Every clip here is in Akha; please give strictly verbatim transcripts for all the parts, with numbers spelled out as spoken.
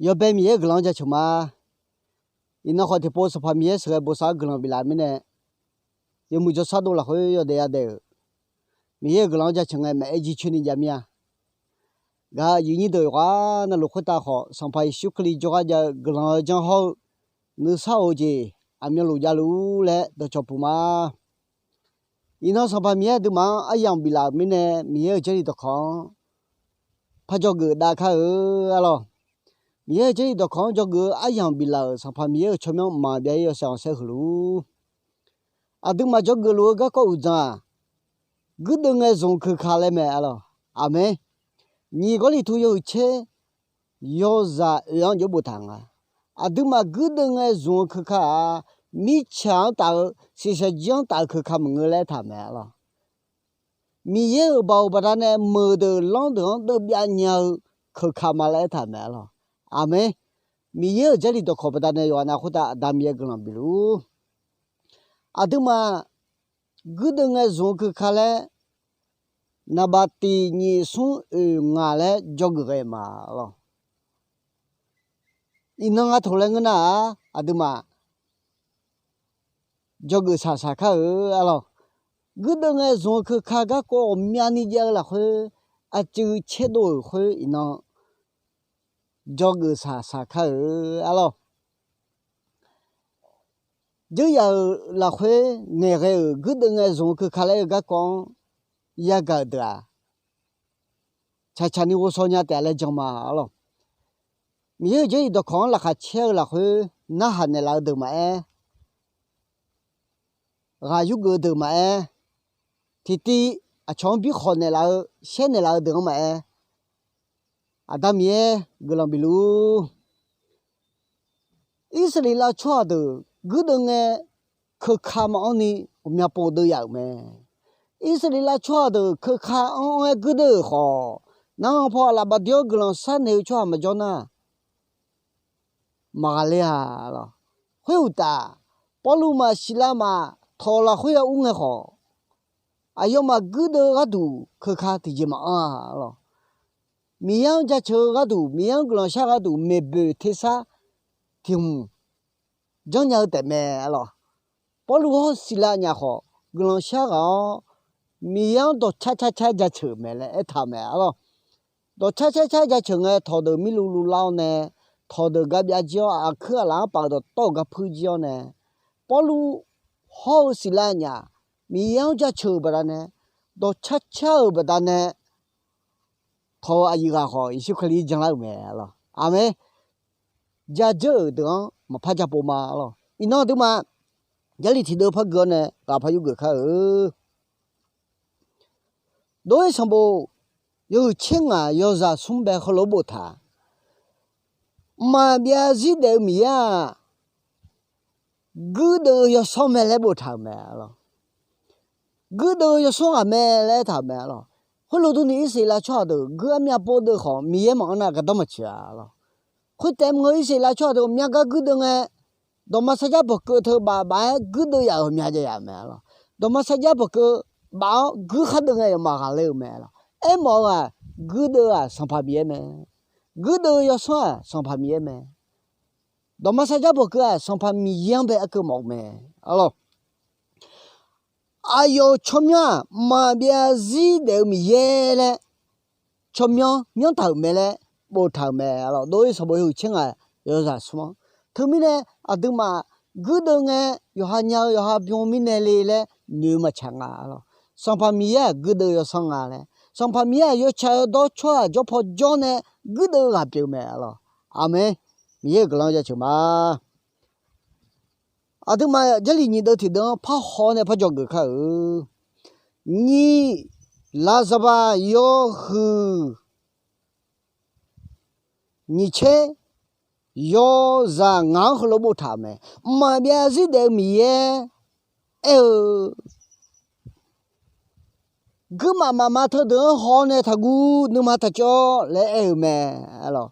Yawbae Miqyaer-euq guiqlanq-anr jaceuq ma. Iqnan khawf tiqpov Sanqpaq Miqyaer sheuqghae bosav-anr guiqlanq biflaf-euq mirnae, yawmuiq jawrshar dov lafkhoer yawdaef yadaef-euq Miqyaer-euq guiqlanq-anr jaceuq ngae maqaer jircoer ni jav mir-a. Gaq-eu aqyuif nyir deuq yawqghaq navluf khoertav khawf, Sanqpaq Yeqsur Kali jawrgar jav-eu guiqlanq-eu janr hawr-eu nuisar of-eu jeq aqmyanluf javluf-ur laer dawqcawq puq ma. Iqnan Sanqpaq Miqyaer aqduimaf-anr aryamq biflaf-euq mirnae, Miqyaer-euq Jarlif dawqkawq-anr par dzawgeuf dav kar-eu arlawr. Miqyaer-euq Jarlif dawqkawq-anr dzawgeuf-eu aryamq biflaf-euq Sanqpaq Miqyaer-euq tsawrmyanr maqbyav-ir yawshaef khanqsaer huiq luf-ur. Aqduimaf dzawgeuf luf-eu garkawv uqdzan-aq, guirdeuv ngae zmq-eu keuka laer mae arlawr. Aqmeq. Nyiq Gawrliqtu yawhuiq tser yawzaq oeq-anr jov boftaq nga. Aqduimaf guirdeuv ngae zmq-eu keuka-aq, mirtsaq-anr taf-eu shiqshaq jir-anr taf-eu keuka maqngeur laer aertaq mae arlawr. Miqyaer-euq baoq baqdanae meuqdeuq lanrdeuq-anr deuvbyav nya-eu keuka ma laer aertaq mae arlawr. Aqmeq. Miqyaer-euq Jarlif dawqkawq baqdanae yawqghaq nav khoertav Aqda Miqyaer guiqlanq bifluf-ur. Aqduimaf guirdeuv ngae zmq-eu keuka laer naqbaf tiq nyiq smr oeq ngaq laer dzawgeuf ghae ma arlawr. Iqnan nga toq laer ngeur nar-aq, aqduimaf dzawgeuf saqsaq kar-eu arlawr. Guirdeuv ngae zmq-eu keuka garkawv ghawqmyani jav-eu lafkhoer, aqcuiv tserdov-euq khoer iqnan dzawgeuf saqsaq kar-eu arlawr. Dzeur yaf-euq lafkhoer ngaeqghae-euq guirdeuv ngae zmq-eu keuka laer-eu garkawv-anr yagaq-euq deuq-aq, tsaqtsaq ni ghovshaw nya taef laer jan ma arlawr. Miqyaer-euq Jarlif dawqkawq-anr laqkhaq caer-eu lafkhoer narhaq naeqlaf-eu deuq maqaer, ghaq yurgeuf-eu deuq maqaer, tiqtiv aqcawq-anr birkhawq naeqlaf-eu shaer naeqlaf-eu deuq-anr maqaer, Aqda Miqyaer guiqlanq bifluf-ur. Irsaqleqlav tsawrhaq deuq guirdeuv ngae keuka maqanr ni ghawqmya pov deuv yaf-euq mae. Irsaqleqlav tsawrhaq deuq keuka anr-aer guirdeuv-euq khawf, nar-anr paw aqlaf bafdir-awr guiqlanq sharnaeq-eu tsawrhaq maqjawr nar, maqghaqler-a lawq. Khoeruqtaf, Pawrluv-maf Siqlav-maf tawq lafkhoer ya ur ngae khawf, aqyawfmaf guirdeuv-eu gharduq keuka tiqjeq maqanr-a lawq. Miqyaer-anr jaceuq-eu gharduq, Miqyaer-anr guiqlanq shar gharduq maeqboeq tersar tiq hmq janrnya-eu taefmae lawq. Pawrluv hawr Siqlav nyaf khawf, guiqlanq shar ghaq-awr, Miqyaer-anr dawqcar car car jaceuq-euq mae laer aertaq-euq mae lawq. Dawqcar car car jaceuq ngae, tawqdeuq mirluv luvlar-awr nae, tawqdeuq garbyav jir-awr, aqkuir aqlaf-anr paf-eu dawqtawv-euq garpuir jir-awr nae, Pawrluv hawr-eu Siqlav nyaf, Miqyaer-anr jaceuq-euq baqdanae, dawqcar car-euq baqdanae, tawq-eu aqyuif ghaq khawf Yeqsur Kali-anr janlar-euq mae lawq. Aqmeq. Jadzeur-euq deuq-anr maqpar japov ma lawq. Iqnan aqduimaf Jarlif tiqdeuv par gui-awr nae ghaq par yurgeuf kar-eu. Dov-ir sanqbof yawhuiq tser ngaq yawzaq smr bae heulof-aer boftaq, mqmaq byav zir daef-eu Miqyaer-aq, guirdeuv-eu yawsanr mae laer boftaq-euq mae lawq. Guirdeuv-eu yawsanr ghaq mae laer aertaq-euq mae lawq. Khoerlof durni Irsaqleqlav tsawrhaq deuq guir armyav pov deuv khawf, Miqyaer maqanr nar gardanr maqtsoeq-a lawq. Khoertaef maqngeur, Irsaqleqlav tsawrhaq deuq ghawqmya gar guirdeuv ngae, dawqma sarjax bawqkeuv teu baf baf-aer guirdeuv yaf-euq ghawqmya jav yaf-euq mae lawq. Dawqma sarjax bawqkeuv baf-awr guir khar deuv ngae yawqma ghaqler-euq mae lawq. Aermawf-eu ghaq, guirdeuv-aq Sanqpaq Miqyaer mae. Guirdeuv-eu yawsanr-aq Sanqpaq Miqyaer mae. Dawqma sarjax bawqkeuv-aq Sanqpaq Miqyaer-anr bae arkeuv mawf-eu mae lawq. Aqyawf-euq tsawrmyanr-aq mqmaq byav zir daef-eu Miqyaer laer tsawrmyanr myanrtaq-euq mae laer boftaq-euq mae lawq. Dov-ir sanqbof yawhuiq tser ngaq yawzaq smr-anr. Teumirnae aqduimaf guirdeuv ngae yawqha nya-eu yawqha bym-eu mirnae le laer noeq-eu maqtsaq nga lawq. Sanqpaq Miqyaer-aq guirdeuv yawsanr nga laer, Sanqpaq Miqyaer-aq yawtsaq yawdawr tsawrhaq jawr paw jawr nae guirdeuv-eu ghaq pyeuf-eu mae lawq. Aqmeq. Miqyaer-euq guiqlanq jaceuq ma. Aqduimaf Jarlif nyiq deuv tiqdeuv-anr parhaw nae par dzawgeuf kar-eu. Nyiq, Laqzaqbaq yawhuiq nyiq tser yawzaq ngaq-anr heulof-aer boftaq-euq mae. Mqmaq byav zir daef-eu Miqyaer aer-eu, guirmaf mafma teudeuq-anr haw-awr nae taqguv nuima taqcawv laer aer-eu mae lawq.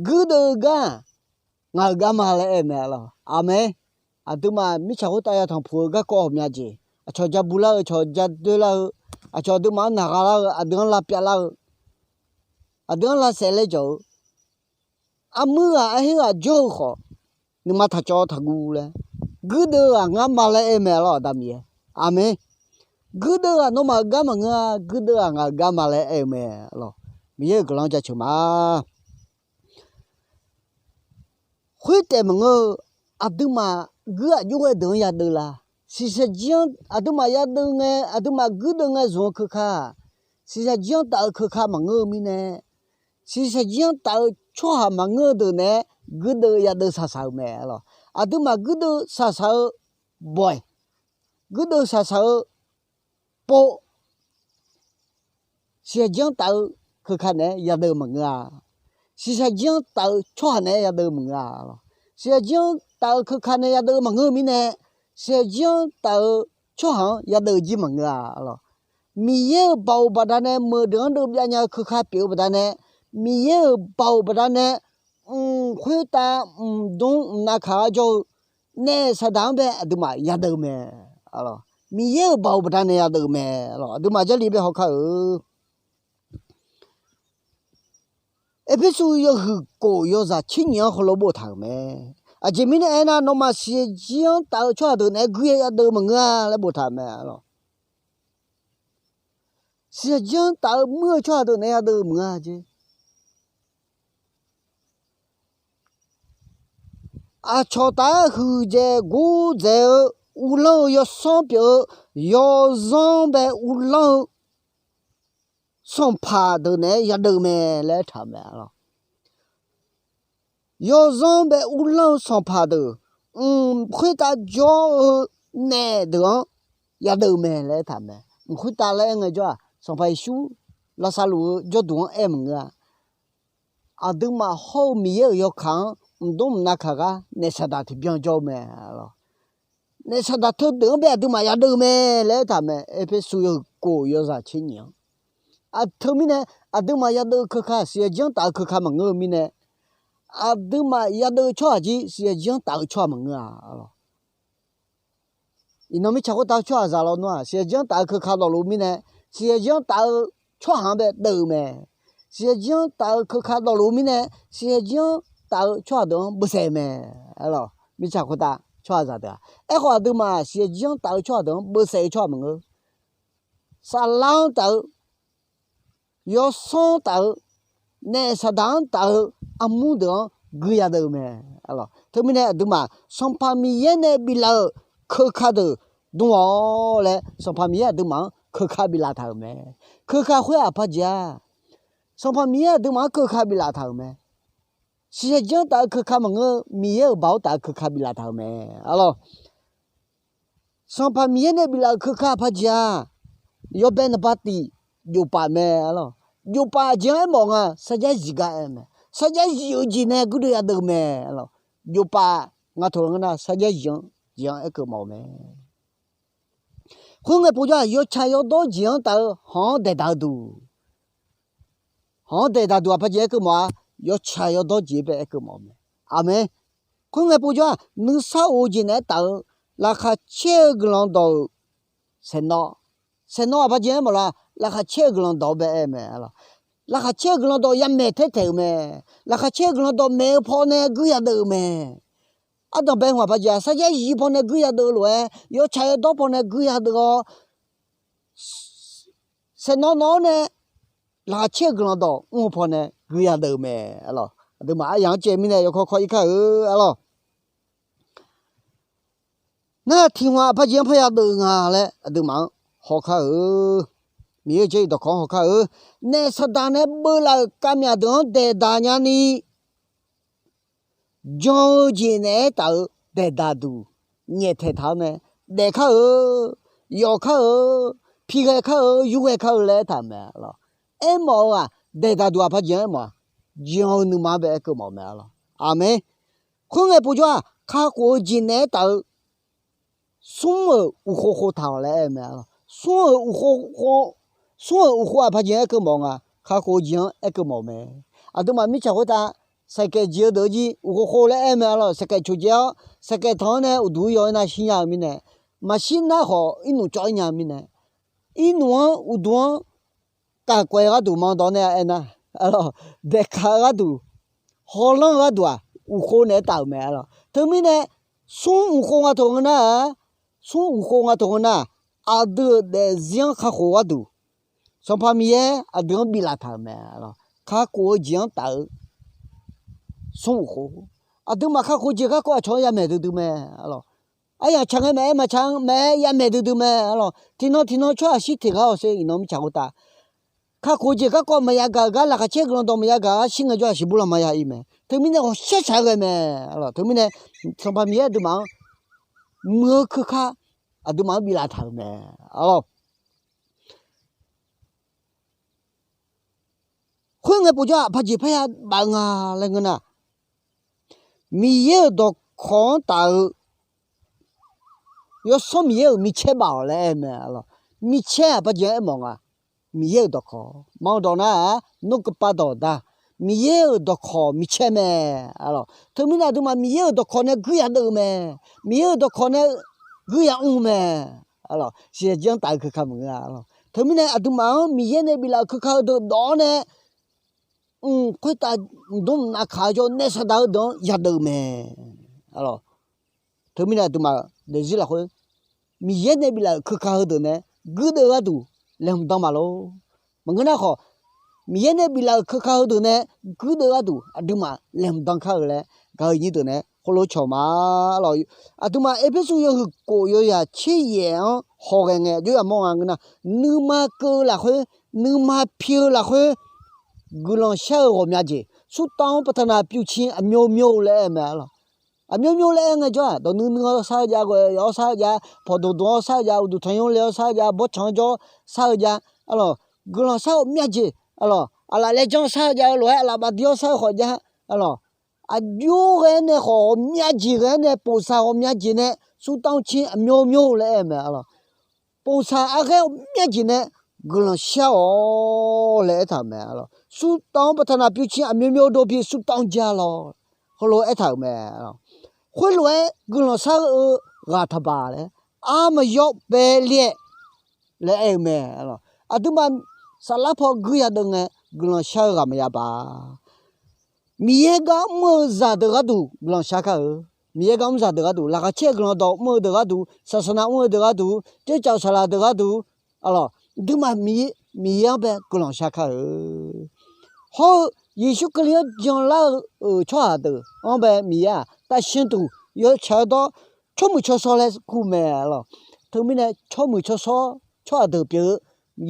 Guirdeuv-eu gar-aq ngaq-euq gar ma laer aer-eu mae lawq. Aqmeq. Aqduimaf mirtsaq khoertav yatanq puq-eu garkawv ghawqmya jeq, aqcawq ja bu lar-eu, aqcawq ja doer lar-eu, aqcawq aqduimaf-anr naq gha lar-eu, aqdui-anr lavpyav lar-eu, aqdui-anr lavsaef laer jawq-eu, Armuir ghaq arher ghaq jawr-eu khawf, nuima taqcawv taqguv laer, guirdeuv ghaq ngar ma laer aer mae lawr, Aqda Miqyaer. Aqmeq. Guirdeuv ghaq nawmaf-euq gar maqngeur-a, guirdeuv ghaq ngaq-euq gar ma laer aer-eu mae lawr. Miqyaer-euq guiqlanq jaceuq ma. Khoertaef maqngeur-eu, aqduimaf guir aqjox ghae deuq-anr yadeuv la? Shiqshaq jir-anr aqduimaf yadeuv ngae, aqduimaf guirdeuv ngae zmq-eu keuka, shiqshaq jir-anr taf-eu keuka maqngeur-eu mirnae, shiqshaq jir-anr taf-eu tsawrhaq maqngeur-eu deuq naeq-aer guirdeuv yadeuv shaqshaq-eu mae lawr. Aqduimaf guirdeuv shaqshaq-eu bawq-iq, guirdeuv shaqshaq-eu pov, shiqshaq jir-anr taf-eu keuka naeq-aer yadeuv maqngeur-a. Shiqshaq jir-anr taf-eu tsawrhaq naeq-aer yadeuv maqngeur-a lawr. Shiqshaq jir-anr taf-eu keuka nae yadeuv maqngeur-eu mirnae, shiqshaq jir-anr taf-eu tsawrhaq-anr yadeuv jir maqngeur-a lawr. Miqyaer-euq baoq baqdanae meuqdeuq-anr deuvbyav nya-eu keuka pyeuf-eu baqdanae, Miqyaer-euq baoq baqdanae mq khoertav mqdmr mqnav kaq-a jawr-eu naef saqdaq-anr bae aqduimaf yadeuv mae. Miqyaer-euq baoq baqdanae yadeuv mae. Aqduimaf Jarlif bae hawkar-eu Erpersu yawhuiq kof yawzaq tser nyiq-anr heulof boftaq-euq mae. Aqjeq mirnae aernar, nawmaf siqyaer jir-anr taf-eu tsawrhaq deuq naeq-aer guir-aer yadeuv maqngeur-a laer boftaq-euq mae lawr. Siqyaer jir-anr taf-eu muir-eu tsawrhaq deuq naeq-aer yadeuv maqngeur-a jeq. Aqcawq taf-aer huiqdzaeq gordzaeq-eu uvlanr-eu yawsanr pyeuf-eu yawzanr bae uvlanr-eu sanqpaq deuq naeq-aer yadeuv mae laer aertaq-euq mae lawr. Yawzanr bae uvlanr-eu sanqpaq deuq, mq khoertav jawr-eu naef deuq-anr yadeuv mae laer aertaq-euq mae. Mq khoertav laer aer ngaejawr-aq, Sanqpaq Yeqsur Lavsarluf-eu jawrduq-anr aer maqngeur-a. Aqduimaf hawr-eu Miqyaer-euq yawkaq-anr mqdmr mqnav kaq gar naef saqdaq tiqbyan jawr-eu mae lawr. Naef saqdaq teudeuq-anr bae aqduimaf yadeuv mae laer aertaq-euq mae. Erpersu yawhuiq kof yawzaq tser nyiq-anr. Aq teumirnae, aqduimaf yadeuv-eu keuka siqyaer jir-anr taf-eu keuka maqngeur-eu mirnae, aqduimaf yadeuv-eu tsawrhaq jir siqyaer jir-anr taf-eu tsawrhaq maqngeur-a lawr. Iqnan mirtsaq khoertav-eu tsawrhaqzaq lawnmr-aq, siqyaer jir-anr taf-eu keuka dawqluf mirnae, siqyaer jir-anr taf-eu tsawrhaq-anr bae deuv-eu mae. Siqyaer jir-anr taf-eu keuka dawqluf mirnae, siqyaer jir-anr taf-eu tsawrhaq deuq-anr beuvsaef mae. Aerlawq, mirtsaq khoertav tsawrhaqzaq deuq-aq, aerkhawf aqduimaf siqyaer jir-anr taf-eu tsawrhaq deuq-anr beuvsaef-eu tsawrhaq maqngeur. Saflar-anr taf-eu, yawsanr-anr taf-eu, naef saqdaq-anr taf-eu armur deuq-anr gui yadeuv-eu mae. Teumirnae aqduimaf Sanqpaq Miqyaer nae biflaf-euq keuka deuq dm-awq laer, Sanqpaq Miqyaer aqduimaf-anr keuka biflaf taq-euq mae. Keuka khoer-aq aqpar jeq-a? Sanqpaq Miqyaer aqduimaf-anr keuka biflaf taq-euq mae. Siqyaer jir-anr taf-eu keuka maqngeur-eu, Miqyaer-euq baoq-anr taf-eu keuka biflaf taq-euq mae. Aerlawq, Sanqpaq Miqyaer nae biflaf-euq keuka aqpar jeq-a? Yawbae naqba tiq jofpaf mae. Aerlawq, jofpaf jeq-anr aermawf nga, sarjax zif gar aer mae. Sarjax zif-eu jeq nae guirdeuv yadeuv mae. Aerlawq, jofpaf nga taq-eu ngeur nar, sarjax zif-anr jeq-anr aerkeuv mawf-eu mae. Khoerngae povjawr-aq, yawtsaq yawdawr jeq-anr taf-eu hawq-anr daeqdaq-eu duq, hawq-anr daeqdaq duq aqpar jeq aerkeuv mawf-a? Yawtsaq yawdawr jeq-anr bae aerkeuv mawf-eu mae. Aqmeq. Khoerngae povjawr-aq, nuisar of-eu jeq naeq-aer taf-eu laqkhaq caer-eu guiqlanq dawq-euq saeqnawv, saeqnawv aqpar jeq aermawf lar? Laqkhaq caer-eu guiqlanq dawq-anr bae aer mae. Laqkhaq caer-eu guiqlanq dawq yamaeq taer taeq-euq mae. Laqkhaq caer-eu guiqlanq dawq maeq-eu pawnae guir yadeuv-eu mae. Ardanqbae hmq aqpar jeq-aq, sarjax zif pawnae guir yadeuv-eu lof-aer, yawtsaq yawdawr pawnae guir yadeuv-awr, saeqnawv nawq-anr nae laqkhaq caer-eu guiqlanq dawq mr-eu pawnae guir yadeuv-eu mae. Aerlawq, aqduimaf aryaq-anr caev mirnae yawkawr kawr ir kar-eu. Aerlawq, nar tiq hmq aqpar jeq-anr parya deuv nga laer aqduimaf-anr hawkar-eu. Miqyaer-euq jarlif dawqkawq-anr hawkar-eu. Naef saqdaq nae beuvlaf-euq kavmyaq deuq-anr daeqdaq nyani, jan-eu jeq naeq-aer taf-eu daeqdaq duq nyaeftaeq taq-awr nae, daef kar-eu, yawf kar-eu, pighae kar-eu, yurghae kar-eu laer aertaq-euq mae. Aermawf-eu-aq, daeqdaq duq aqpar jeq-anr aermawf-a? Jan-eu nuima-anr bae aerkeuv mawf-eu mae. Aerlawq, aqmeq. Khoerngae povjawr-aq, kakhof-eu jeq naeq-aer taf-eu smr-euq uqkhov khov taq-awq laer aer-eu mae. Smr-euq uqkhov khov, smr-euq uqkhov aqpar jeq-anr aerkeuv mawf nga? Kakhof-eu jeq-anr aerkeuv mawf-eu mae. Aqduimaf mirtsaq khoertav saqkaeq jeq-eu deuq-eu jir uqkhov khov laer aer-eu mae. Aerlawq, saqkaeq coq jaev-awr saqkaeq tanq-anr nae uqduq-anr yaw-aer nar shirnya mirnae, maqshir nar khawf irnuf cawv-ir nya mirnae, irnuf-anr uqduq-anr kavkawv-eu gharduq manq dawq nae aernar, aerlawq, daeqkaq-eu gharduq hawlanr-eu gharduq-aq, uqkhov naeq-aer taf-euq mae, arlawq. Teumirnae, smr uqkhov nga taq ngeur nar-aq, smr uqkhov nga taq ngeur nar, aqdui-euq daefzir-anr kakhof-eu gharduq, Sanqpaq Miqyaer aqdui-anr biflaf taq-euq mae, arlawq. Kakhof-eu jeq-anr taf-eu smr uqkhov, aqduimaf kakhof-eu jeq garkawv aqcawq-anr yamaeq duidui mae, arlawq. Aryamq tsaq ngae maqaer, maqtsaq-anr maqaer, yamaeq duidui mae, arlawq. Tiqnan tiqnan tsawrhaq shir teq gar-awq sher, iqnan mirtsaq khoertav kakhof-eu jeq garkawv maqya gaq-euq gar, laqkhaq caer-eu guiqlanq dawq maqya gaq-eu gar shir ngaejawr-aq siqbur lanma ya-ir mae. Teumirnae ghawqshar shaq-aer ghae mae, arlawq. Teumirnae Sanqpaq Miqyaer aqduimaf-anr muiq-eu keuka aqduimaf-anr biflaf taq-euq mae, arlawq. Khoerngae povjawr-aq, aqpaq jeq parya baf-eu nga laer ngeur nar, Miqyaer-euq dawqkawq-anr taf-eu Yawsanr Miqyaer-euq micaer baf-awq laer aer-eu mae, arlawq. Micaer-aq aqpaq jeq-anr aermawf nga. Miqyaer-euq dawqkawq, ma-eu dawq nar-aq, nmr keuvpav dawq da. Miqyaer-euq dawqkawq micaer mae, arlawq. Teumirnae aqduimaf Miqyaer-euq dawqkawq nae guir ya deuv-eu mae. Miqyaer-euq dawqkawq nae guir ya mr-eu mae, arlawq. Shiqshaq jir-anr taf-eu keuka maqngeur-a, arlawq. Teumirnae aqduimaf-anr Miqyaer nae biflaf-euq keuka heudeuq dawq-awr nae, mq khoertav mqdmr mqnav kaq-eu jawr naef saqdaq heudeuq-anr ya deuv-eu mae, arlawq. Teumirnae aqduimaf daefzir lafkhoer Miqyaer nae biflaf-euq keuka heudeuq nae guirdeuv gharduq laeqhmq dan maqlor. Maqngeur nar khawf, Miqyaer nae biflaf-euq keuka heudeuq nae guirdeuv gharduq aqduimaf laeqhmq dan kar-eu laer gaq-eu nyir deuq nae khoerlof cawq ma, arlawq. Aqduimaf Erpersu yawhuiq kof yawzaq tser yaef-anr hawghae ngae aqjox yamawr nga ngeur nar, nuima keuv-eu lafkhoer, nuima pi-eu lafkhoer guiqlanq shar-eu ghawqmya jeq, ဆုတောင်း ပတ္တနာပြုခြင်း အမျိုးမျိုး laer aer-eu mae, arlawq. Aqmyanr myanr laer aer ngaejawr-aq, dawqnuiv nuiv-awr sar-eu jav, ghof-awr sar-eu jav, pawqdmq dmq-awr sar-eu jav, uqduq tanqnymr le-awr sar-eu jav, bawrtsanq-anr jawr sar-eu jav, arlawq. Guiqlanq shar-eu ghawqmya jeq, arlawq. Aqlaf laejaanr sar-eu jav-eu lof-aer aqlaf bafdui-awr sar-eu khawf jav, arlawq. Aqjox ghae-aer nae khawf ghawqmya jeq ghae-aer nae ပူဇော်ခြင်း အမျိုးမျိုး laer aer-eu mae, arlawq. ပူဇော်ခြင်း aqghaer ghawqmya jeq nae guiqlanq shar-awq laer aertaq-euq mae, arlawq. ဆုတောင်း ပတ္တနာပြုခြင်း အမျိုးမျိုးတို့ဖြင့် ဆုတောင်းကြလော့ heulof aertaq-euq mae, arlawq. Khoerlof-aer guiqlanq shar-eu ghaq taqbaq laer, armaqyawr bae laer laer aer-eu mae, arlawq. Aqduimaf saflar paw guir ya deuv ngae guiqlanq shar-eu ghaq maqya baq. Miqyaer gar mr-eu zaqdeuq gharduq guiqlanq shar kar-eu. Miqyaer gar mr zaqdeuq gharduq, laqkhaq caer-eu guiqlanq dawq mr-eu deuq gharduq, saqsaqnav mr-eu deuq gharduq, tsercaf saqlaq deuq gharduq, arlawq. Aqduimaf Miqyaer, Miqyaer-anr bae guiqlanq shar kar-eu. Hawr-eu Yeqsur Kali-anr janlar-eu tsawrhaq deuq-anr bae Miqyaer-aq, tafshanduq yawtsaq-eu dawr tsawrmuiq tsawrshawr laer kur mae, arlawq. Teumirnae tsawrmuiq tsawrshawr tsawrhaq deuq pyeuf-eu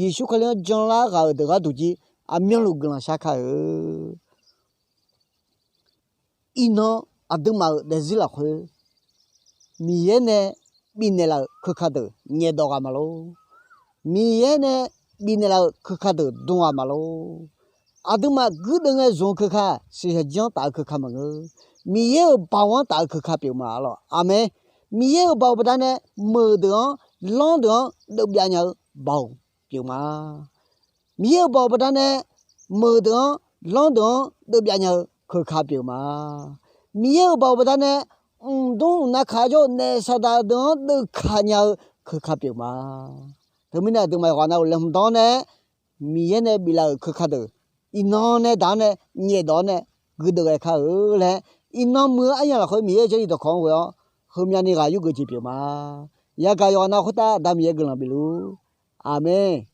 Yeqsur Kali-anr janlar ghaq-euq deuq gharduq jir aqmyanluf guiqlanq shar kar-eu. Iqnan aqduimaf-euq daefzir lafkhoer Miqyaer nae bifnaeq laf-euq keuka deuq nyaefdawf ghaq maqlor. Miqyaer nae bifnaeq laf-euq keuka deuq dm ghaq maqlor. Aqduimaf guirdeuv ngae zmq-eu keuka, shiqshaq jir-anr taf-eu keuka maqngeur. Miqyaer-euq baoq-anr taf-eu keuka pyeuf ma, arlawq. Aqmeq. Miqyaer-euq baoq baqdanae meuq deuq-anr, lanr deuq-anr deuvbyav nya-eu baoq pyeuf ma. Miqyaer-euq baoq baqdanae meuq deuq-anr, lanr deuq-anr deuvbyav nya-eu keuka pyeuf ma. Miqyaer-euq baoq baqdanae mqdmr mqnav kaq jawr-eu naef saqdaq deuq-anr deuvkaq nya-eu keuka pyeuf ma. Teumirnae aqduimaf yawqghaq navluf laeqhmq dan-anr nae, Miqyaer nae biflaf-euq keuka deuq iqnan nae daq-anr nae nyaefdawf-awr nae guirdeuv ghae kar-eu laer, iqnan muiq-eu aryamq lafkhoer Miqyaer-euq Jarlif dawqkawq-anr ghoe-awr heumyavni ghaq yurgeuf jeq pyeuf ma. Yagaq yawqghaq nav khoertav Aqda Miqyaer guiqlanq bifluf. Aqmeq.